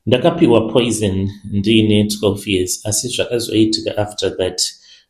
Ndakapiwa poison ndiine 12 years asi zvakazoitika after that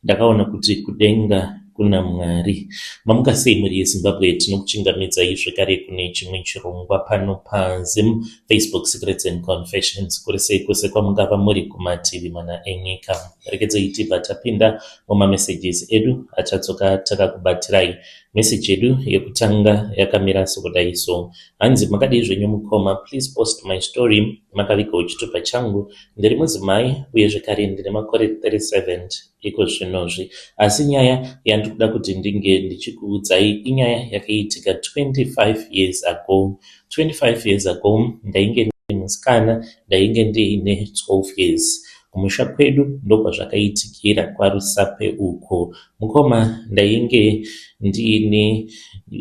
ndakaona kuti kudenga kuna Mwari. Mamuka sei mhuri yeZimbabwe? Tinokuchingamidzai zvekare kune chimwe chirongwa pano paZim Facebook Secrets and Confessions. Kuri sei kwose kwamungava muri kumativi mana enyika? Regedzei tibva tapinda mumamessages edu atadzoka takakubatirai. Message yedu yekutanga yakamira sokudai so. Hanzi makadii zvenyu mukoma, please post my story makavigawo chitupa changu. Ndiri mudzimai uye zvekare ndine makore 37 iko zvinozvi. Asi nyaya yandiri kuda kuti ndinge ndichikuudzai inyaya yakaitika 25 years ago. 25 years ago ndainge ndiri musikana, ndainge ndiine 12 years. Kumusha kwedu ndokwazvakaitikira kwaRusape uko. Mukoma, ndainge ndiine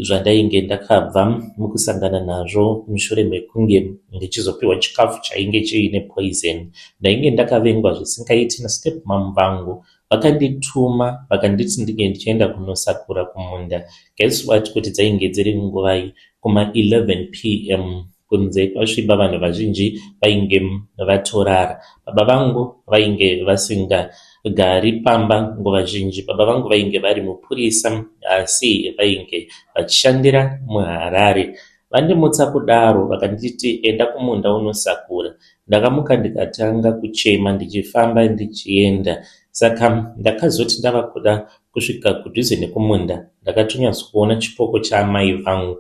zvandainge ndakabva mukusangana nazvo mushure mekunge ndichizopiwa chikafu chainge chiine poison. Ndainge ndakavengwa zvisingaiti nastep mum vangu. Vakandituma vakanditi ndinge ndichienda kunosakura kumunda. Guess what kuti dzainge dziri nguvai? Kuma 11 p.m. Kunze kwasviba, vanhu vazhinji vainge vatorara. Baba vangu vainge vasingagari pamba nguva zhinji. Baba vangu vainge vari mupurisa asi vainge vachishandira muHarare. Vandimutsa kudaro vakanditi enda kumunda unosakura. Ndakamuka ndikatanga kuchema ndichifamba ndichienda. Saka ndakazoti ndava kuda kusvika kudhuze nekumunda ndakatonyatsokuona chipoko chaamai vangu.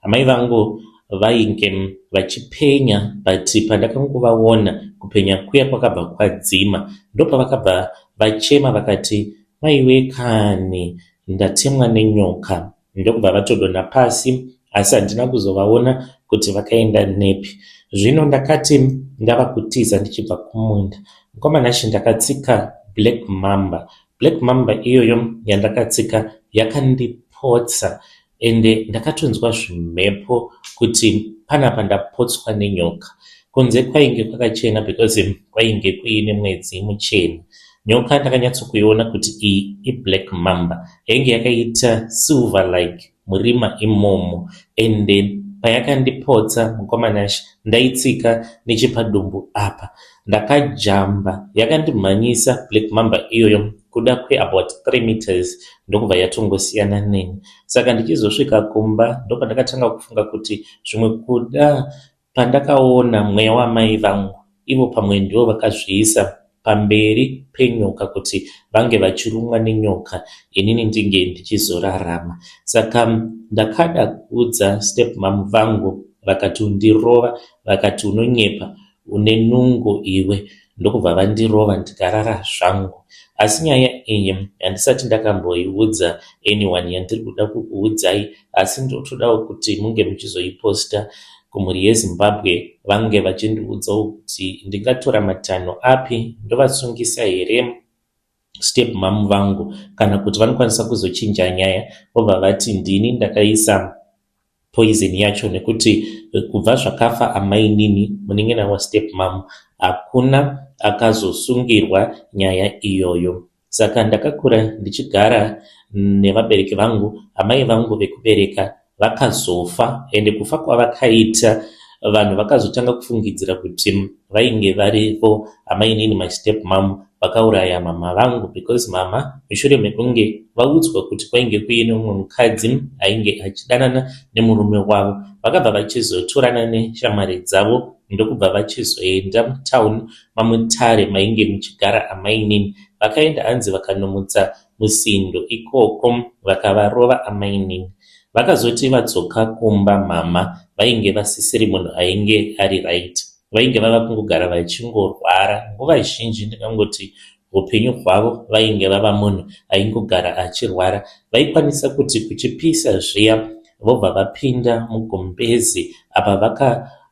Amai vangu vainge vachipenya but pandakangovaona kupenya kuya kwakabva kwadzima. Ndopavakabva vachema vakati maiwe kani ndatemwa nenyoka. Ndokubva vatodonha pasi asi handina kuzovaona kuti vakaenda nepi. Zvino ndakati ndava kutiza ndichibva kumunda. Mukoma Nashe, ndakatsika black mamba. Black mamba iyoyo yandakatsika yakandipotsa ende ndakatonzwa zvimhepo kuti panapa ndapotswa nenyoka. Kunze kwainge kwakachena because kwainge kuine mwedzi muchena. Nyoka ndakanyatsokuiona kuti iyi iblack mamba. Yainge yakaita silver like murima imomo ende payakandipotsa mukoma Nashe ndaitsika nechepadumbu apa. Ndakajamba yakandimhanyisa black mamba iyoyo kuda kweabout 3 meters ndokubva yatongosiyana neni. Saka ndichizosvika kumba ndopandakatanga kufunga kuti zvimwe kuda pandakaona mweya wamai vangu ivo pamwe ndivo vakazviisa pamberi penyoka kuti vange vachirumwa nenyoka inini ndinge ndichizorarama. Saka ndakada kuudza step mum vangu vakatondirova vakati unonyepa une nungo iwe ndokubva vandirova ndikarara zvangu. Asi nyaya iyi handisati ndakamboiudza anyone yandiri kuda kukuudzai asi ndotodawo kuti munge muchizoiposta kumhuri yeZimbabwe vange vachindiudzawo kuti ndingatora matanho api ndovasungisa here step mum vangu kana kuti vanokwanisa kuzochinja nyaya vobva vati ndini ndakaisa poison yacho nekuti kubva zvakafa amainini munin'ina wastep mum hakuna akazosungirwa nyaya iyoyo. Saka ndakakura ndichigara nevabereki vangu. Amai vangu vekubereka vakazofa ende kufa kwavakaita vanhu vakazotanga kufungidzira kuti vainge varivo amainini my step mum vakauraya mama vangu because mama mushure mekunge vaudzwa kuti kwainge kuine mumwe mukadzi ainge achidanana nemurume wavo vakabva vachizotorana neshamwari dzavo ndokubva vachizoenda mutauni maMutare mainge muchigara amainini. Vakaenda hanzi vakanomutsa musindo ikoko vakavarova amainini. Vakazoti vadzoka kumba mama vainge vasisiri munhu ainge ari right. Vainge vava kungogara vachingorwara nguva zhinji ndingangoti upenyu hwavo vainge vava munhu aingogara achirwara. Vaikwanisa kuti kuchipisa zviya vobva vapinda mugumbezi apa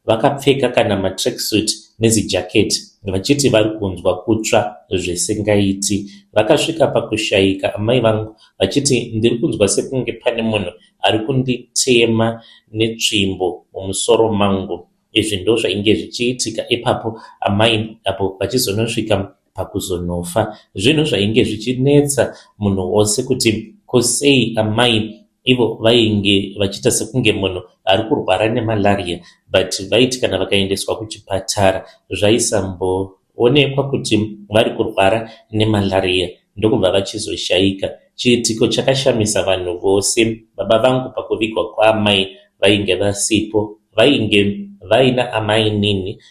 vakapfeka kana matracksuit nezijaketi vachiti vari kunzwa kutsva zvisingaiti. Vakasvika pakushayika amai vangu vachiti ndiri kunzwa sekunge pane munhu ari kunditema netsvimbo mumusoro mangu. Izvi ndozvainge zvichiitika ipapo amai apo vachizonosvika pakuzonofa. Zvinhu zvainge zvichinetsa munhu wose kuti ko sei amai Ivo vainge vachiita sekunge munhu ari kurwara nemalaria but vaiti kana vakaendeswa kuchipatara zvaisamboonekwa kuti vari kurwara nemalaria ndokubva vachizoshaika. Chiitiko chakashamisa vanhu vose. Baba vangu pakuvigwa kwaamai vainge vasipo. Vainge vaina amainini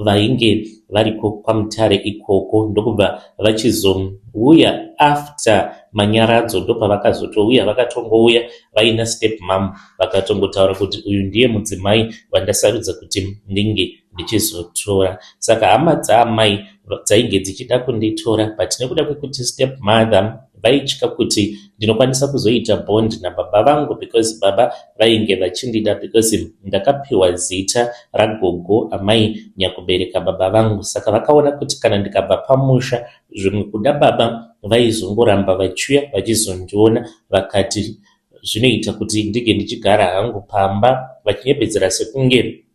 vainge variko kwaMutare ikoko ndokubva vachizouya after manyaradzo ndopavakazotouya vakatongouya vaina step mum vakatongotaura kuti uyu ndiye mudzimai wandasarudza kuti ndinge ndichizotora. Saka hama dzaamai dzainge dzichida kunditora but nekuda kwekuti step mother vaitya kuti ndinokwanisa kuzoita bond nababa vangu because baba vainge vachindida because ndakapiwa zita ragogo amai nyakubereka baba vangu. Saka vakaona kuti kana ndikabva pamusha zvimwe kuda baba vaizongoramba vachiuya vachizondiona vakati zvinoita kuti ndinge ndichigara hangu pamba vachinyepedzera sekunge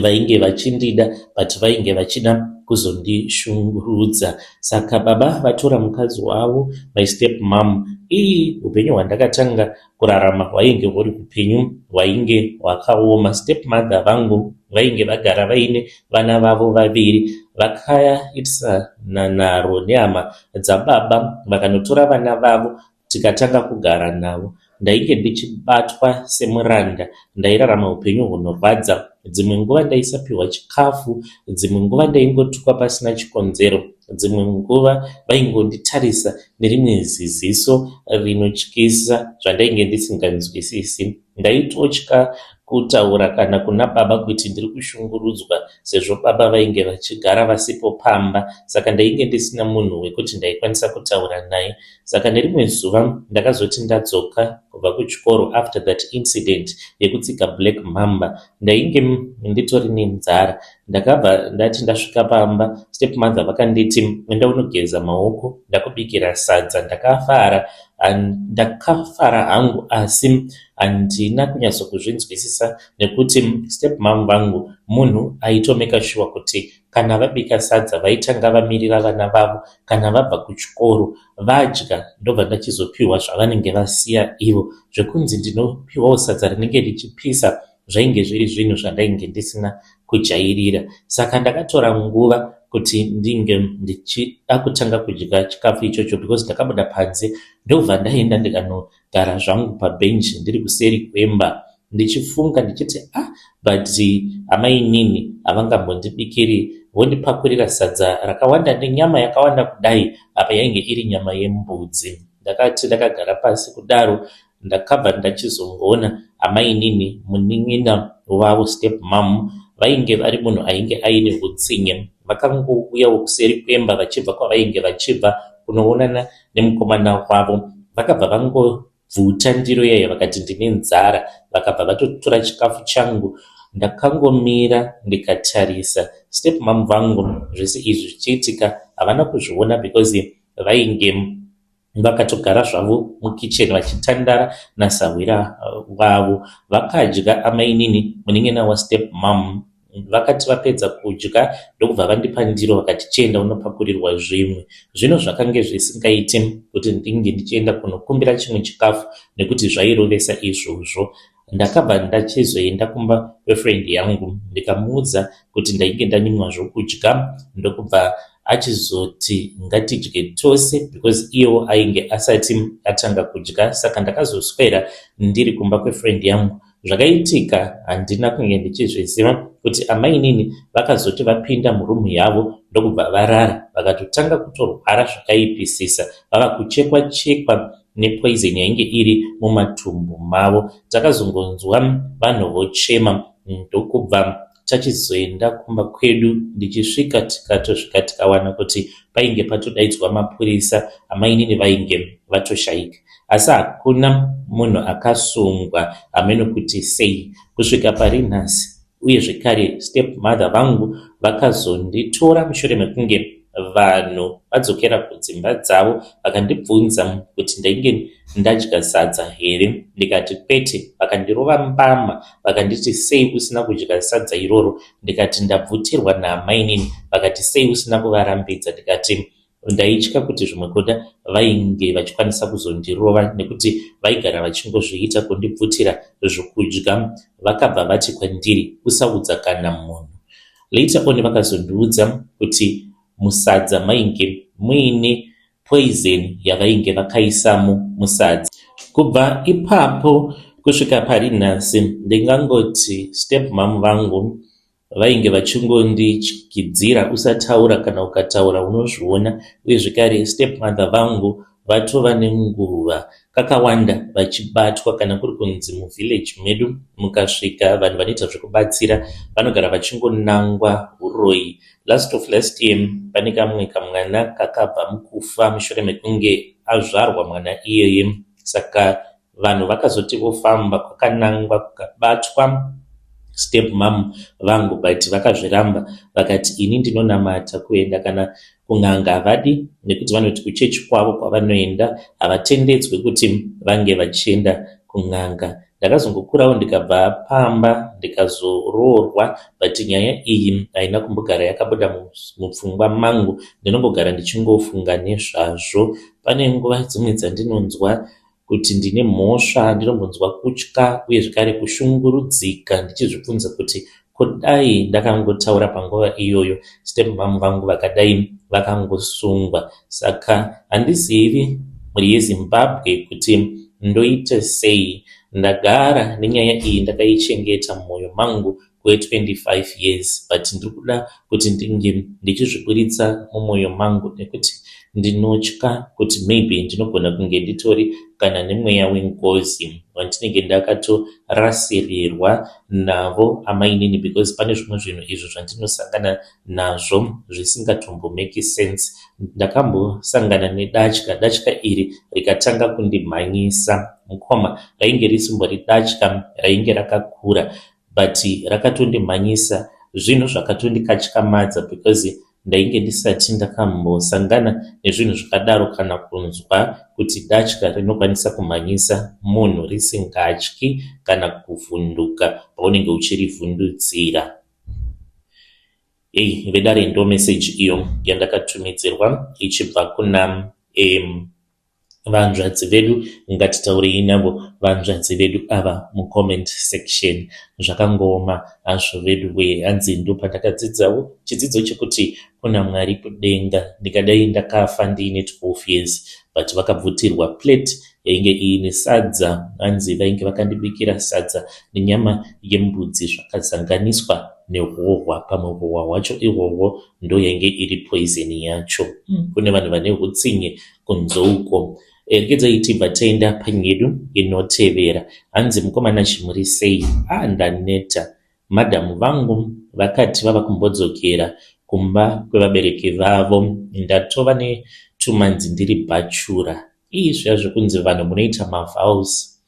vainge vachindida but vainge vachida kuzondishungurudza. Saka baba vatora mukadzi wavo, my step mum. Ii upenyu hwandakatanga kurarama hwainge huri upenyu hwainge hwakaoma. Step mother vangu vainge vagara vaine vana vavo vaviri. Vakaitisana nharo nehama dzababa vakanotora vana vavo tikatanga kugara navo. Ndainge ndichibatwa semuranda, ndairarama upenyu hunorwadza. Dzimwe nguva ndaisapiwa chikafu, dzimwe nguva ndaingotukwa pasina chikonzero, dzimwe nguva vaingonditarisa nerimwe ziziso rinotyisa zvandainge ndisinganzwisisi. Ndaitotya kutaura kana kuna baba kuti ndiri kushungurudzwa sezvo baba vainge vachigara vasipo pamba saka ndainge ndisina munhu wekuti ndaikwanisa kutaura naye. Saka nerimwe zuva ndakazoti ndadzoka kubva kuchikoro after that incident yekutsika black mamba ndainge nditori nenzara. Ndakabva ndati ndasvika pamba step mother vakanditi enda unogeza maoko ndakubikira sadza. Ndakafara ndakafara hangu asi handina kunyatsokuzvinzwisisa nekuti step mom vangu munhu aitomeka sure kuti kana vabika sadza vaitanga vamirira vana vavo kana vabva kuchikoro vadya ndobva ndachizopiwa zvavanenge vasiya ivo. Zvekunzi ndinopiwawo sadza rinenge richipisa zvainge zviri zvinhu zvandainge ndisina kujairira. Saka ndakatora nguva kuti ndinge ndichida kutanga kudya chikafu ichocho because ndakabuda panze ndobva ndaenda ndikanogara zvangu pabhenji ndiri kuseri kwemba ndichifunga ndichiti ah but amainini havangambondibikiri vondipakurira sadza rakawanda nenyama yakawanda kudai apa yainge iri nyama yembudzi. Ndakati ndakagara pasi kudaro ndakabva ndachizongoona amainini munin'ina wavo step mum vainge vari munhu ainge aine utsinye. Vakangouyawo kuseri kwemba vachibva kwavainge vachibva kunoonana nemukomana wavo. Vakabva vangobvuta ndiro iyaya vakati ndine nzara vakabva vatotora chikafu changu. Ndakangomira ndikatarisa step mum vangu zvese izvi zvichiitika havana kuzviona because vainge vakatogara zvavo mukicheni vachitandara nasahwira wavo. Vakadya amainini munin'ina wastep mum vakati vapedza kudya ndokubva vandipa ndiro vakati chienda unopakurirwa zvimwe. Zvino zvakange zvisingaiti kuti ndinge ndichienda kunokumbira chimwe chikafu nekuti zvairovesa izvozvo. Ndakabva ndachizoenda kumba kwefriend yangu ndikamuudza kuti ndainge ndanyimwa zvokudya ndokubva achizoti ngatidye tose because iyewo ainge asati atanga kudya saka ndakazoswera ndiri kumba kwefriend yangu. Zvakaitika handina kunge ndichizviziva kuti amainini vakazoti vapinda murumu yavo ndokubva varara vakatotanga kutorwara zvakaipisisa vava kuchekwa chekwa nepoison yainge iri mumatumbu mavo. Takazongonzwa vanhu vochema ndokubva tachizoenda kumba kwedu ndichisvika tikatosvika tikawana kuti painge patodaidzwa mapurisa amainini vainge vatoshaika. Asi hakuna munhu akasungwa hameno kuti sei kusvika pari nhasi. Uye zvekare step mother vangu vakazonditora mushure mekunge vanhu vadzokera kudzimba dzavo vakandibvunza kuti ndainge ndadya sadza here ndikati kwete. Vakandirova mbama vakanditi sei usina kudya sadza iroro ndikati ndabvutirwa naamainini vakati sei usina kuvarambidza ndikati Ndaitya kuti zvimwe kuda vainge vachikwanisa kuzondirova nekuti vaigara vachingozviita kundibvutira zvokudya. Vakabva vati kwandiri usaudza kana munhu. Later on vakazondiudza kuti musadza mainge muine poison yavainge vakaisamo musadza. Kubva ipapo kusvika pari nhasi ndingangoti stepmom vangu vainge vachingondityidzira usataura kana ukataura unozviona uye zvekare stepmother vangu vatova nenguva kakawanda vachibatwa kana kuri kunzi muvillage medu mukasvika vanhu vanoita zvekubatsira vanogara vachingonangwa huroyi. Last of last year pane kamwe kamwana kakabva mukufa mushure mekunge azvarwa mwana iyeye saka vanhu vakazoti vofamba kwakanangwa kukabatwa step mom vangu but vakazviramba vakati ini ndinonamata kuenda kana kun'anga havadi nekuti vanoti kuchechi kwavo kwavanoenda havatendedzwi kuti vange vachienda kun'anga. Ndakazongokurawo ndikabva pamba ndikazoroorwa but nyaya iyi haina kumbogara yakabuda mupfungwa mangu. Ndinongogara ndichingofunga nezvazvo. Pane nguva dzimwe dzandinonzwa kuti ndine mhosva, ndinombonzwa kutya uye zvekare kushungurudzika ndichizvibvunza kuti kudai ndakangotaura panguva iyoyo stepmom vangu vakadai vakangosungwa. Saka handizivi mhuri yeZimbabwe kuti ndoita sei. Ndagara nenyaya iyi ndakaichengeta mumwoyo mangu kwe25 years but ndiri kuda kuti ndinge ndichizviburitsa mumwoyo mangu nekuti ndinotya kuti maybe ndinogona kunge nditori kana nemweya wengozi wandinenge ndakatorasirirwa navo amainini because pane zvimwe zvinhu izvo zvandinosangana nazvo zvisingatombomeki sense. Ndakambosangana nedatya, datya iri rikatanga kundimhanyisa mukoma rainge risimbori datya rainge rakakura but rakatondimhanyisa zvinhu zvakatondikatyamadza because ndainge ndisati ndakambosangana nezvinhu zvakadaro kana kunzwa kuti datya rinokwanisa kumhanyisa munhu risingatyi kana kuvhunduka paunenge uchirivhundutsira. Ei vedare ndo message iyo yandakatumidzirwa ichibva kuna vanzvadzi vedu. Ngatitaurei navo vanzvadzi vedu ava mucomment section. Zvakangooma hazvo vedu wee. Hanzi ndopandakadzidzawo chidzidzo chekuti kuna Mwari kudenga. Ndingadai ndakafa ndiine 12 years but vakabvutirwa plate yainge iine sadza. Hanzi vainge vakandibikira sadza nenyama yembudzi zvakazanganiswa nehohwa. Pamwe hohwa hwacho ihwohwo ndo yainge iri poison yacho. Kune vanhu vane hutsinye kunze uko. Regedzai tibva taenda panyedu inotevera. Hanzi mukomana chimuri sei? Ah, ndaneta. Madhamu vangu vakati vava kumbodzokera kumba kwevabereki vavo. Ndatova ne2 months ndiri bhachura. Ii zviya zvekunzi vanhu munoita mavows.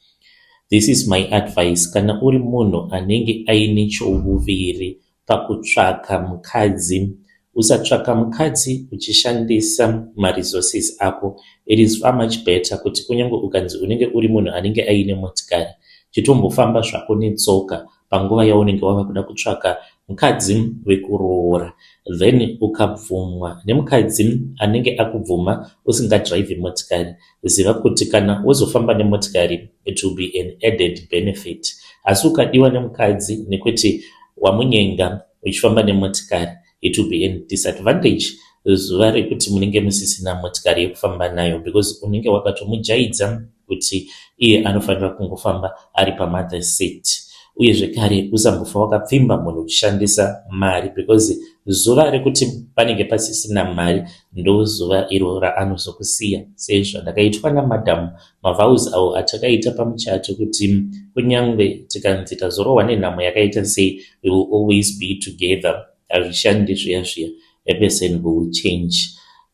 This is my advice. Kana uri munhu anenge aine chouviri pakutsvaka mukadzi, usatsvaka mukadzi uchishandisa maresources ako. It is far much better kuti kunyange ukanzi unenge uri munhu anenge aine motikari, chitombofamba zvako netsoka panguva yaunenge wava kuda kutsvaka mukadzi wekuroora. Then ukabvumwa nemukadzi anenge akubvuma usingadhiraivhi motikari, ziva kuti kana wozofamba nemotikari it will be an added benefit. Asi ukadiwa nemukadzi nekuti wamunyenga uchifamba nemotikari, it will be a disadvantage zuva rekuti munenge musisina motikari yekufamba nayo because unenge wakatomujaidza kuti iye anofanira kungofamba ari pamother seat. Uye zvekare usambofa wakapfimba munhu uchishandisa mari because zuva rekuti panenge pasisina mari ndo zuva iro raanozokusiya sezvandakaitwa namadhamu. Mavows avo atakaita pamuchato kuti kunyange tikanzi tazorohwa nenhamo yakaita sei, we will always be together, hazvishandi zviya zviya. A person will change.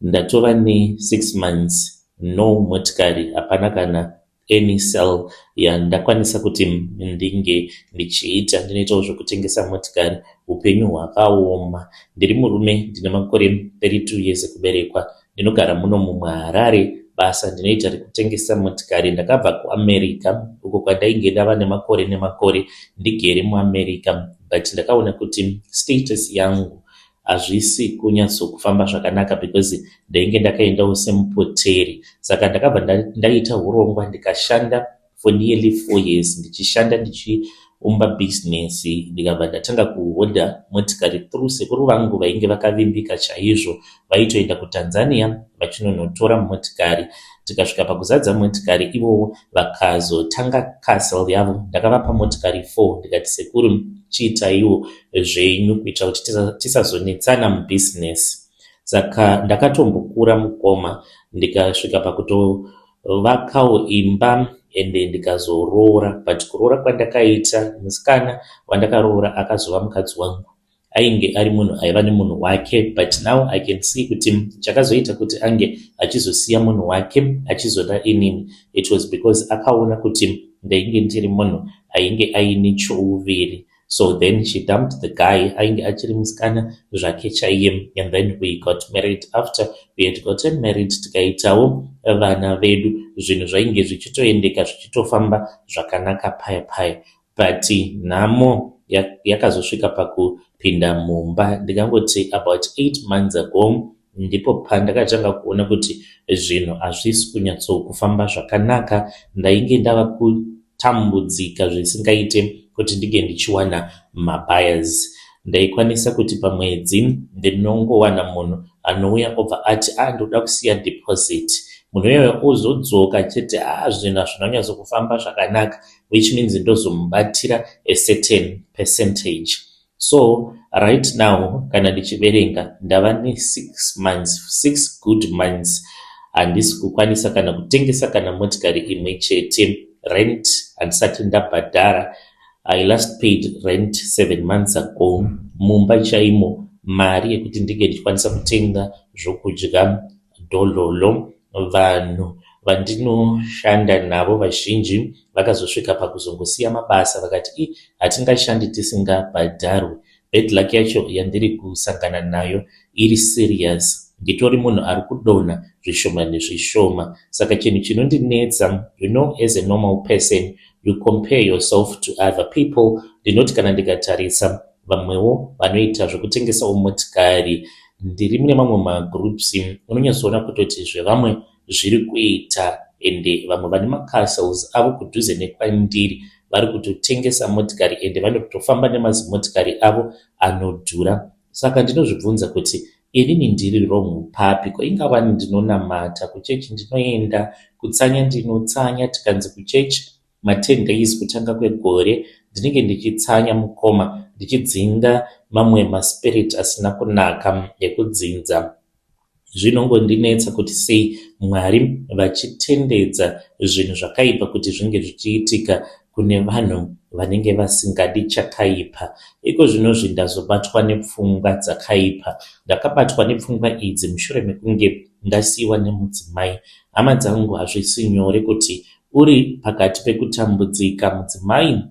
Ndatova ne6 months no motikari, hapana kana any sale yandakwanisa kuti ndinge ndichiita. Ndinoitawo zvekutengesa motikari. Upenyu hwakaoma. Ndiri murume ndine makore 32 years ekuberekwa. Ndinogara muno muHarare. Basa ndinoita rekutengesa motikari. Ndakabva kuAmerica uko kwandainge ndava nemakore nemakore ndigere muAmerica, but ndakaona kuti status yangu hazvisi kunyatsokufamba zvakanaka because ndainge ndakaendawo semupoteri. Saka ndakabva ndaita hurongwa ndikashanda for nearly 4 years, ndichishanda, ndichiumba bhizinesi. Ndikabva ndatanga kuhodha motikari through sekuru vangu vainge vakavimbika chaizvo. Vaitoenda kuTanzania vachinonotora motikari. Tikasvika pakuzadza motikari, ivowo vakazotanga car sale yavo. Ndakavapa motikari 4, ndikati, "Sekuru, chiitaiwo zvenyu kuitira kuti tisazonetsana mubhizinesi." Saka ndakatombokura, mukoma, ndikasvika pakutovakawo imba, ende ndikazoroora. But kuroora kwandakaita, musikana wandakaroora akazova mukadzi wangu ainge ari munhu aiva nemunhu wake. But now I can see kuti chakazoita kuti ange achizosiya munhu wake achizoda inini, it was because akaona kuti ndainge ndiri munhu ainge aine chouviri. So then she dumped the guy ainge achiri musikana zvake chaiye, and then we got married. After we had gotten married, tikaitawo vana vedu. Zvinhu zvainge zvichitoendeka, zvichitofamba zvakanaka paya paya, but nhamo yakazosvika pakupinda mumba. Ndingangoti about 8 months ago ndipo pandakatanga kuona kuti zvinhu hazvisi kunyatsokufamba zvakanaka. Ndainge ndava kutambudzika zvisingaite kuti ndinge ndichiwana mabuyers. Ndaikwanisa kuti pamwedzi ndinongowana munhu anouya obva ati, "A, ndoda kusiya deposit." Munhu iyoyo ozodzoka chete, "A, zvinhu hazvina kunyatsokufamba zvakanaka," which means ndozomubatira a certain percentage. So right now, kana ndichiverenga, ndava ne6 months, 6 good months, handisi kukwanisa kana kutengesa kana motikari imwe chete. Rent handisati ndabhadhara. I last paid rent 7 months ago. Mumba chaimo, mari yekuti ndinge ndichikwanisa kutenga zvokudya dhololo. Vanhu vandinoshanda navo vazhinji vakazosvika pakuzongosiya mabasa, vakati, "I, hatingashandi tisingabhadharwi." Bad luck yacho yandiri kusangana nayo iri serious. Nditori munhu ari kudonha zvishoma nezvishoma. Saka chinhu chinondinetsa, as a normal person, you compare yourself to other people. Ndinoti kana ndikatarisa vamwewo vanoita zvekutengesawo motikari, ndiri mune mamwe magroups, unonyatsoona kutoti zvevamwe zviri kuita, ende vamwe vane macar sales avo kudhuze nekwandiri vari kutotengesa motikari, ende vanotofamba nemazimotikari avo anodhura. Saka ndinozvibvunza kuti inini ndiri wrong papi? Ko ingawani ndinonamata, kuchechi ndinoenda, kutsanya ndinotsanya. Tikanzi kuchechi ma10 days kutanga kwegore, ndinenge ndichitsanya, mukoma, ndichidzinga mamwe maspirit asina kunaka ekudzinza. Zvinongondinetsa kuti sei Mwari vachitendedza zvinhu zvakaipa kuti zvinge zvichiitika kune vanhu vanenge vasingadi chakaipa. Iko zvinozvi ndazobatwa nepfungwa dzakaipa. Ndakabatwa nepfungwa idzi mushure mekunge ndasiyiwa nemudzimai. Hama dzangu, hazvisi nyore kuti uri pakati pekutambudzika, mudzimai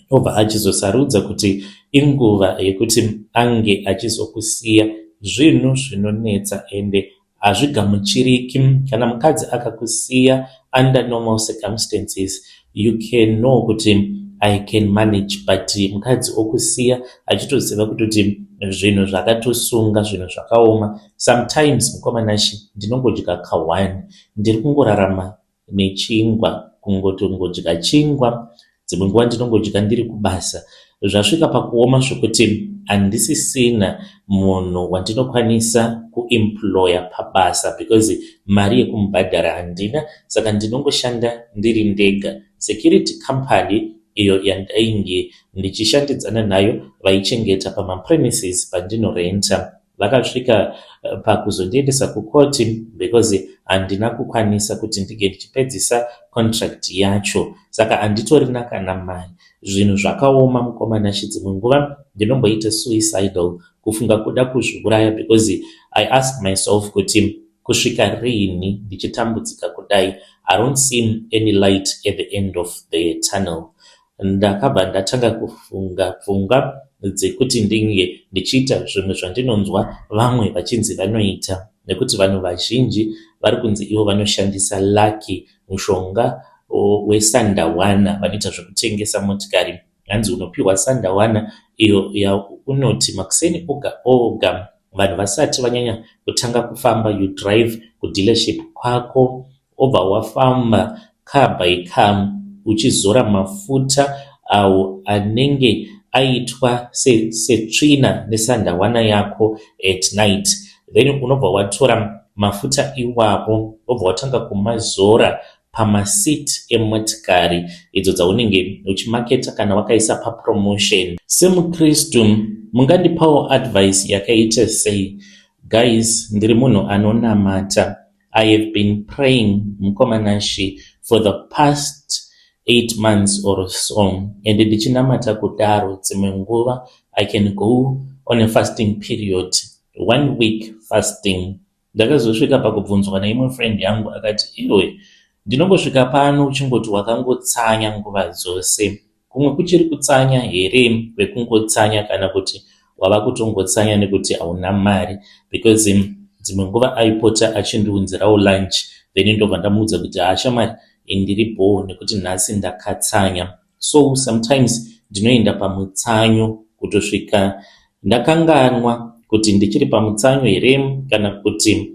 obva achizosarudza kuti inguva yekuti ange achizokusiya. Zvinhu zvinonetsa ende hazvigamuchiriki. Kana mukadzi akakusiya, under normal circumstances you can know kuti I can manage, but mukadzi okusiya achitoziva kutoti zvinhu zvakatosunga, zvinhu zvakaoma. Sometimes, mukoma Nashe, ndinongodya ka1. Ndiri kungorarama nechingwa, kungotongodya chingwa. Dzimwe nguva ndinongodya ndiri kubasa. Zvasvika pakuoma zvokuti handisisina munhu wandinokwanisa kuemploya pabasa because mari yekumubhadhara handina. Saka ndinongoshanda ndiri ndega. Security company iyo yandainge ndichishandidzana nayo, vaichengeta pamapremises pandinorenta, vakasvika pakuzondiendesa kukoti because handina kukwanisa kuti ndinge ndichipedzisa contract yacho. Saka handitorina kana mari. Zvinhu zvakaoma, mukoma Nashe. Dzimwe nguva ndinomboita suicidal, kufunga kuda kuzviuraya, because I ask myself kuti kusvika riini ndichitambudzika kudai? I don't see any light at the end of the tunnel. Ndakabva ndatanga kufunga pfungwa dzekuti ndinge ndichiita zvimwe zvandinonzwa vamwe vachinzi vanoita, nekuti vanhu vazhinji vari kunzi ivo vanoshandisa lucky, mushonga wesandawana. Vanoita zvekutengesa motikari. Hanzi unopiwa sandawana iyo yaunoti makuseni oga oga vanhu vasati vanyanya kutanga kufamba, you drive kudealership kwako, obva wafamba car by car uchizora mafuta awo anenge aitwa setsvina nesandawana yako at night. Then unobva watora mafuta iwawo, wobva watanga kumazora pamaseat emotikari idzo dzaunenge uchimaketa kana wakaisa papromotion. Semukristu, mungandipawo advice yakaita sei? Guys, ndiri munhu anonamata. I have been praying, Mukoma Nashe, for the past 8 months or so, and ndichinamata kudaro, dzimwe nguva I can go on a fasting period, one week fasting. Ndakazosvika pakubvunzwa neimwe friend yangu, akati, "Iwe, ndinongosvika pano uchingoti wakangotsanya nguva dzose. Kumwe kuchiri kutsanya here kwekungotsanya, kana kuti wava kutongotsanya nekuti hauna mari?" Because dzimwe nguva aipota achindiunzirawo lunch, then ndobva ndamuudza kuti, "Ha, shamwari, ndiri bho nekuti nhasi ndakatsanya." So sometimes ndinoenda pamutsanyo kutosvika ndakanganwa kuti ndichiri pamutsanyo here kana kuti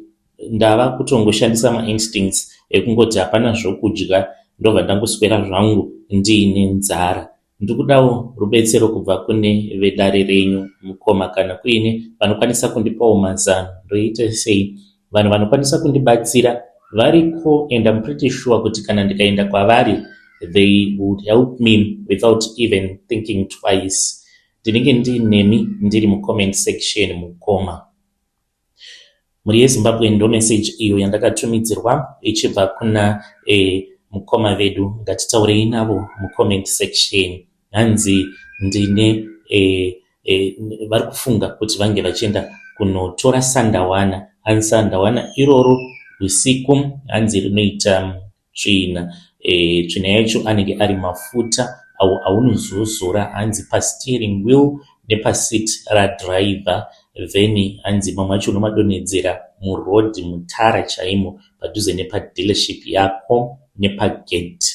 ndava kutongoshandisa mainstincts ekungoti hapana zvokudya, ndobva ndangoswera zvangu ndiine nzara. Ndikudawo rubetsero kubva kune vedare renyu, mukoma. Kana kuine vanokwanisa kundipawo mazano, ndoita sei? Vanhu vanokwanisa kundibatsira variko, and I'm pretty sure kuti kana ndikaenda kwavari, they would help me without even thinking twice. Ndinenge ndiinemi, ndiri mucomment section, mukoma. Mhuri yeZimbabwe, ndo message iyo yandakatumidzirwa ichibva kuna mukoma vedu. Ngatitaurei navo mucomment section. Hanzi ndine vari kufunga kuti vange vachienda kunotora sandawana. Hanzi sandawana iroro usiku, hanzi rinoita tsvina. Tsvina yacho anenge ari mafuta awo aunozozora, hanzi pasteering wheel nepaseat radriver. Then hanzi mamwe acho unomadonhedzera muroad, mutara chaimo, padhuze nepadealership yako nepagate.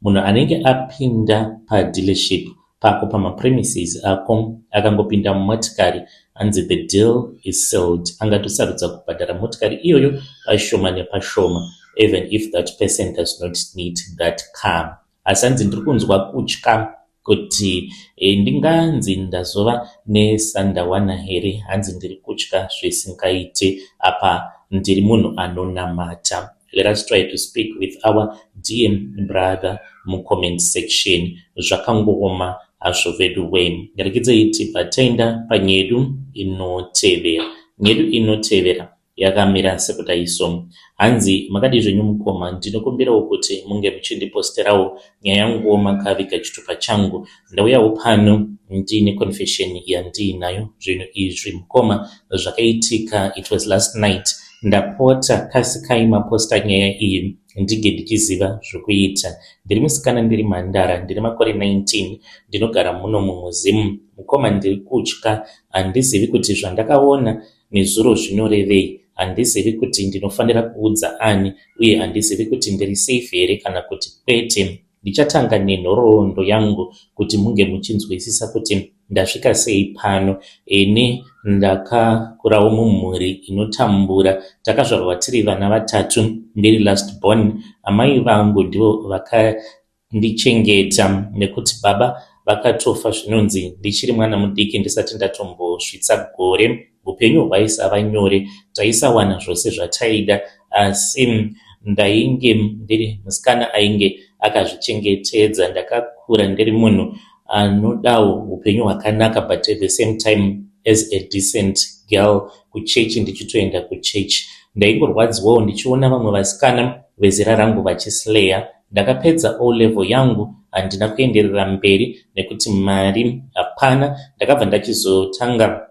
Munhu anenge apinda padealership pako, pamapremises ako, akangopinda mumotikari, hanzi the deal is sealed. Angatosarudza kubhadhara motikari iyoyo pashoma nepashoma, even if that person does not need that car. Asi hanzi ndiri kunzwa kutya kuti ndinganzi ndazova nesandawana here. Hanzi ndiri kutya zvisingaite, apa ndiri munhu anonamata. Let us try to speak with our dear brother mucomment section. Zvakangooma hazvo vedu we. Rekedzei tibva taenda panyedu inotevera. Nyedu inotevera yakamira sekudai so. Hanzi, "Makadii zvenyu, mukoma? Ndinokumbirawo kuti munge muchindiposterawo nyaya yanguwo makaviga chitupa changu. Ndauyawo pano ndiine confession yandiinayo. Zvinhu izvi, mukoma, zvakaitika, it was last night. Ndapota kasikai maposta nyaya iyi, ndinge ndichiziva zvokuita. Ndiri musikana, ndiri mhandara, ndine makore 19, ndinogara muno mumuzimu. Mukoma, ndiri kutya. Handizivi kuti zvandakaona nezuro zvinorevei. Handizivi kuti ndinofanira kuudza ani, uye handizivi kuti ndiri safe here kana kuti kwete. Ndichatanga nenhoroondo yangu kuti munge muchinzwisisa kuti ndasvika sei pano. Ini ndakakurawo mumhuri inotambura. Takazvarwa tiri vana vatatu, ndiri last born. Amai vangu ndivo vakandichengeta nekuti baba vakatofa, zvinonzi, ndichiri mwana mudiki, ndisati ndatombosvitsa gore. Upenyu hwaisava nyore, taisawana zvose zvataida, asi ndainge ndiri musikana ainge akazvichengetedza. Ndakakura ndiri munhu anodawo upenyu hwakanaka, but at the same time as a decent girl, kuchechi ndichitoenda kuchechi. Ndaingorwadziwawo ndichiona vamwe vasikana vezera rangu vachisleya. Ndakapedza O level yangu, handina kuenderera mberi nekuti mari hapana. Ndakabva ndachizotanga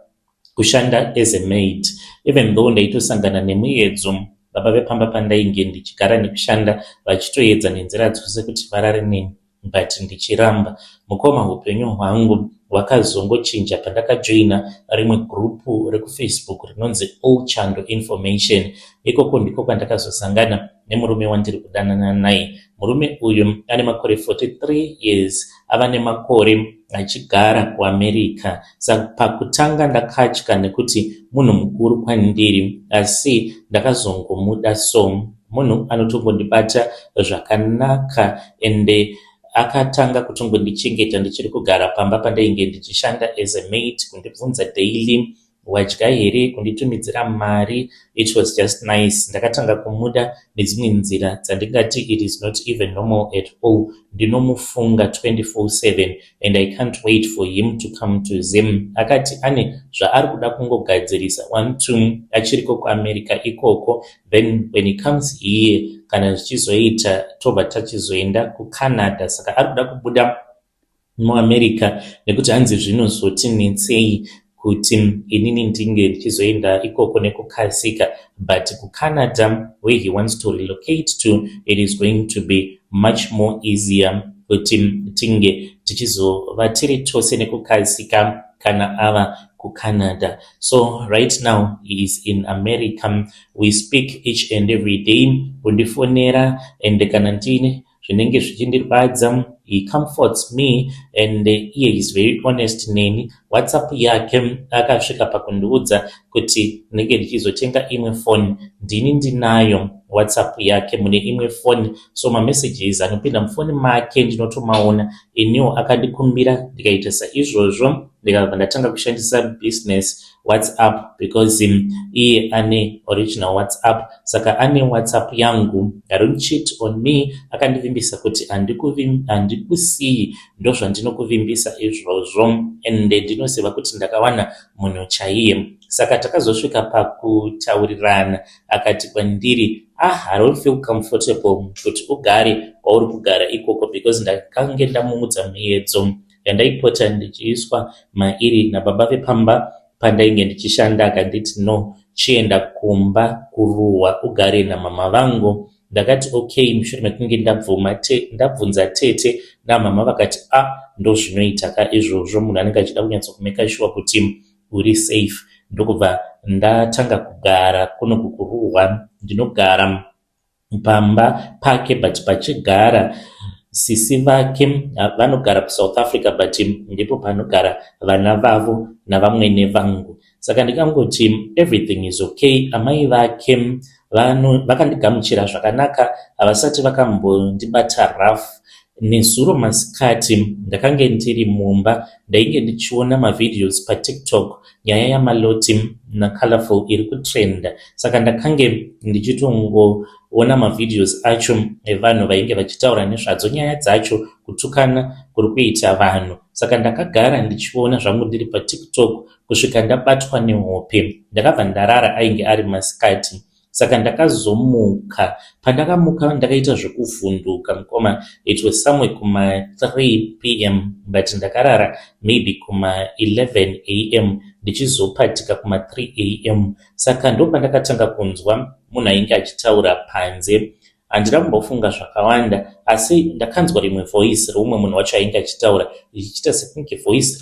kushanda as a maid, even though ndaitosangana nemuedzo. Baba vepamba pandainge ndichigara nekushanda vachitoedza nenzira dzose kuti varare neni, but ndichiramba. Mukoma, upenyu hwangu hwakazongochinja pandakajoina rimwe gurupu rekuFacebook rinonzi All Chando Information. Ikoko ndiko kwandakazosangana nemurume wandiri kudanana naye. Murume uyu ane makore 43 years, ava nemakore achigara kuAmerica. Saka pakutanga ndakatya nekuti munhu mukuru kwandiri asi ndakazongomuda so. Munhu anotongondibata zvakanaka ende akatanga kutongondichengeta ndichiri kugara pamba pandainge ndichishanda as a maid, kundibvunza daily wadya here, kunditumidzira mari. It was just nice. Ndakatanga kumuda nedzimwe nzira dzandingati it is not even normal at all. Ndinomufunga 24/7 and I can't wait for him to come to Zim. Akati ane zvaari kuda kungogadzirisa one two achiriko kuAmerica ikoko, then when he comes here kana zvichizoita tobva tachizoenda kuCanada. Saka ari kuda kubuda muAmerica nekuti hanzi zvinozotinetsei kuti inini ndinge ndichizoenda ikoko nekukasika, but kuCanada where he wants to relocate to, it is going to be much more easier kuti tinge tichizova tiri tose nekukasika kana ava kuCanada. So right now he is in America. We speak each and every day, kundifonera, and kana ndine zvinenge zvichindirwadza he comforts me and iye is very honest neni. WhatsApp yake akasvika pakundiudza kuti ndinenge ndichizotenga imwe foni. Ndini ndinayo WhatsApp yake mune imwe foni, so mamessages anopinda mufoni make ndinotomaona. Iniwo akandikumbira ndikaita saizvozvo, ndikabva ndatanga kushandisa business WhatsApp because iye ane original WhatsApp. Saka ane WhatsApp yangu. Don't cheat on me. Akandivimbisa kuti handikusiyi, ndozvandinokuvimbisa izvozvo, ende ndinoziva kuti ndakawana munhu chaiye. Saka takazosvika pakutaurirana, akati kwandiri, "Ah, I don't feel comfortable kuti ugare kwauri kugara ikoko," because ndakange ndamuudza miedzo yandaipota ndichiiswa mairi nababa vepamba pandainge ndichishanda. Akanditi, "No, chienda kumba kuruwa ugare namama vangu." Ndakati okay, mushure mekunge ndabvuma ndabvunza tete namama, vakati, "A ah, ndozvinoita ka izvozvo, munhu anenge achida kunyatsokumeka sure kuti uri safe." Ndokubva ndatanga kugara kuno kukuruhwa. Ndinogara pamba pake but pachigara sisi vake vanogara kuSouth Africa, but ndipo panogara vana vavo navamwene vangu. Saka ndikangoti everything is okay. Amai vake vakandigamuchira zvakanaka, havasati vakambondibata rough. Nezuro masikati ndakange ndiri mumba, ndainge ndichiona mavideos paTikTok, nyaya yaMaloti naColorful iri kutrenda. Saka ndakange ndichitongoona mavideos acho evanhu vainge vachitaura nezvadzo nyaya dzacho, kutukana kuri kuita vanhu. Saka ndakagara ndichiona zvangu ndiri paTikTok kusvika ndabatwa nehope, ndakabva ndarara. Ainge ari masikati, saka ndakazomuka. Pandakamuka ndakaita zvekuvhunduka mukoma. It was somewhere kuma3 p.m. but ndakarara maybe kuma11 a.m. ndichizopatika kuma3 a.m. Saka ndopandakatanga kunzwa munhu ainge achitaura panze. Handina kumbofunga zvakawanda, asi ndakanzwa rimwe voice reumwe munhu wacho ainge achitaura richiita sekunge voice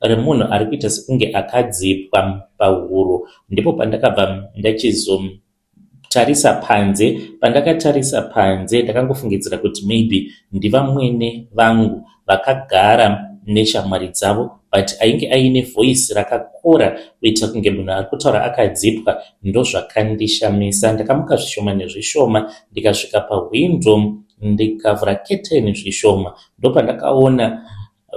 remunhu ari kuita sekunge akadzipwa pahuro. Ndipo pandakabva ndachizotarisa panze. Pandakatarisa panze ndakangofungidzira kuti maybe ndivamwene vangu vakagara neshamwari dzavo, but ainge aine voice rakakora kuita kunge munhu ari kutaura akadzipwa. Ndozvakandishamisa. Ndakamuka zvishoma nezvishoma, ndikasvika pahwindo, ndikavhura keteni zvishoma. Ndopandakaona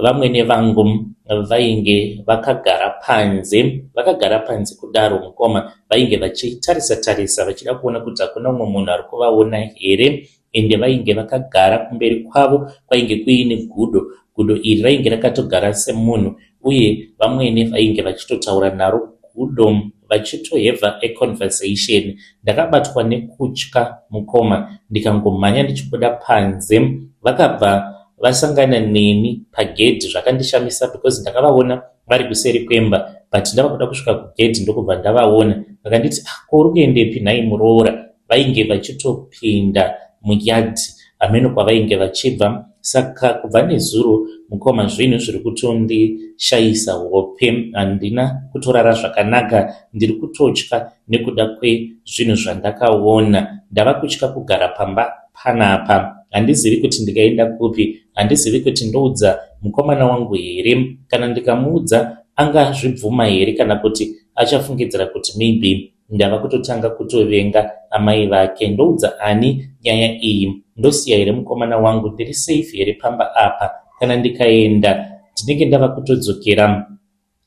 vamwene vangu vainge vakagara panze. Vakagara panze kudaro mukoma, vainge vachitarisa tarisa vachida kuona kuti hakuna umwe munhu ari kuvaona here. Ende vainge vakagara, kumberi kwavo kwainge kuine gudo. Gudo iri rainge rakatogara semunhu, uye vamwene vainge vachitotaura naro gudo, vachitohevha aconversation. Ndakabatwa nekutya mukoma, ndikangomhanya ndichibuda panze. Vakabva vasangana neni pagedhi. Zvakandishamisa because ndakavaona vari kuseri kwemba, but ndava kuda kusvika kugedhi ndokubva ndavaona. Vakanditi, "Ah, ko uri kuendepi nhai muroora?" Vainge vachitopinda muyadhi, hameno kwavainge vachibva. Saka kubva nezuro mukoma, zvinhu zviri kutondishayisa hope. Handina kutorara zvakanaka, ndiri kutotya nekuda kwezvinhu zvandakaona. Ndava kutya kugara pamba panapa, handizivi kuti ndikaenda kupi. Handizivi kuti ndoudza mukomana wangu here? Kana ndikamuudza angazvibvuma here kana kuti achafungidzira kuti maybe ndava kutotanga kutovenga amai vake? Ndoudza ani nyaya iyi? Ndosiya here mukomana wangu? Ndiri safe here pamba apa? Kana ndikaenda ndinenge ndava kutodzokera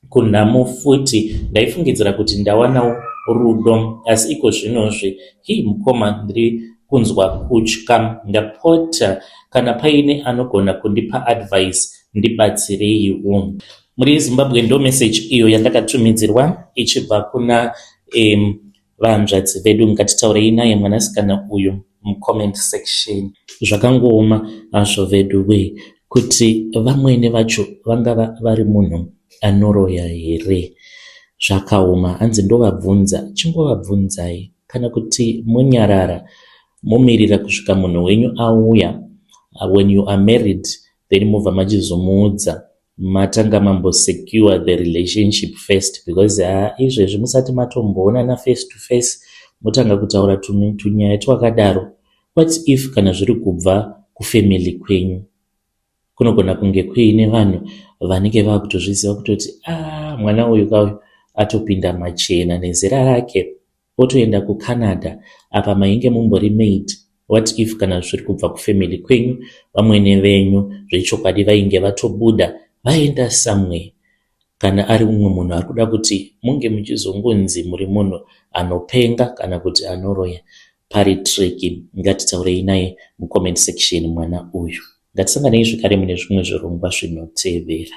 kunhamo futi. Ndaifungidzira kuti ndawanawo rudo asi iko zvinozvi hii mukoma ndiri kunzwa kutya. Ndapota kana paine anogona kundipa advice ndibatsireiwo. Mhuri yeZimbabwe ndo message iyo yandakatumidzirwa ichibva kuna vahanzvadzi vedu. Ngatitaurei naye mwanasikana uyu mucomment section. Zvakangooma hazvo veduwee kuti vamwene vacho vangava vari munhu anoroya here? Zvakaoma hanzi ndovabvunza chingovabvunzai kana kuti monyarara momirira kusvika munhu wenyu auya when you are married then mobva machizomuudza matanga mambo secure the relationship first because haa izvezvi musati matomboonana face to face motanga kutaura tunyaya twakadaro. What if kana zviri kubva kufamily kwenyu? Kunogona kunge kuine vanhu vanenge vakutozviziva kutoti a mwana uyu kauyu atopinda machena nezera rake otoenda kuCanada apa mainge mumbori maid. What if kana zviri kubva kufamily kwenyu vamwene venyu zvechokwadi vainge vatobuda vaenda somewhere? Kana ari mumwe munhu ari kuda kuti munge muchizongonzi muri munhu anopenga kana kuti anoroya pari tricky. Ngatitaurei naye mucomment section mwana uyu. Ngatisanganei zvekare mune zvimwe zvirongwa zvinotevera.